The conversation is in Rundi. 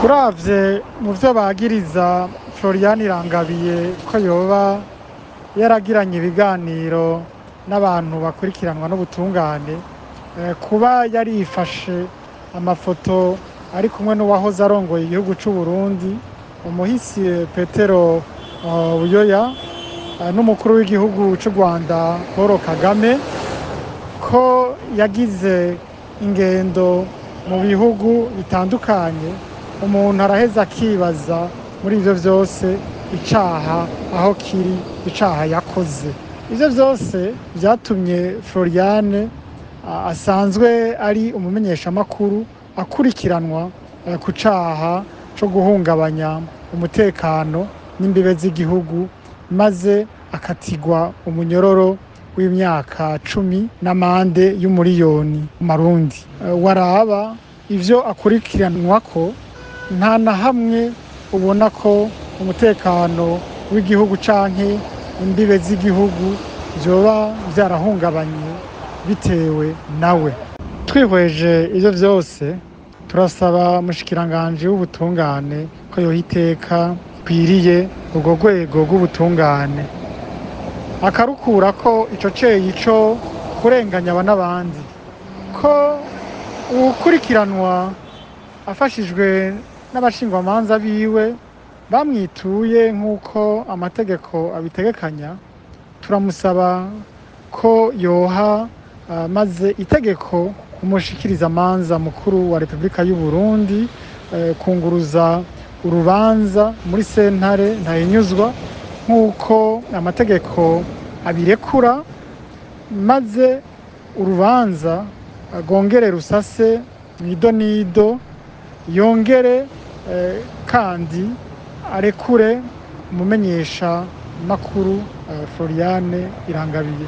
Uravye mu vyo bagiriza Florian Irangabiye ko yoba yaragiranye ibiganiro n'abantu bakurikiranwa n'ubutungane, kuba yarifashe amafoto ari kumwe n'uwahoze arongoye igihugu c'u Burundi umuhisi Petero Buyoya, n'umukuru w'igihugu c'u Rwanda Paul Kagame, ko yagize ingendo mu bihugu bitandukanye, umuntu araheza akibaza muri ivyo vyose icaha aho kiri, icaha yakoze. Ivyo vyose vyatumye Floriane asanzwe ari umumenyeshamakuru akurikiranwa ku caha co guhungabanya umutekano n'imbibe z'igihugu, maze akatigwa umunyororo w'imyaka 10 n'amande y'umuriyoni marundi. Waraba ivyo akurikiranwako, nta na hamwe ubona ko umutekano w'igihugu canke imbibe z'igihugu vyoba vyarahungabanye bitewe nawe. Twihweje ivyo vyose, turasaba umushikiranganji w'ubutungane ko yoha iteka kwiriye urwo rwego rw'ubutungane, akarukurako ico ceyi co kurenganya aba n'abandi, ko uwukurikiranwa afashijwe n'abashingwamanza biwe bamwituye nk'uko amategeko abitegekanya. Turamusaba ko yoha maze itegeko umushikirizamanza mukuru wa Repubulika y'u Burundi kunguruza urubanza muri sentare ntahinyuzwa nk'uko amategeko abirekura, maze urubanza rwongere rusase mw'idonido, yongere kandi arekure umumenyesha makuru Floriane Irangabiye.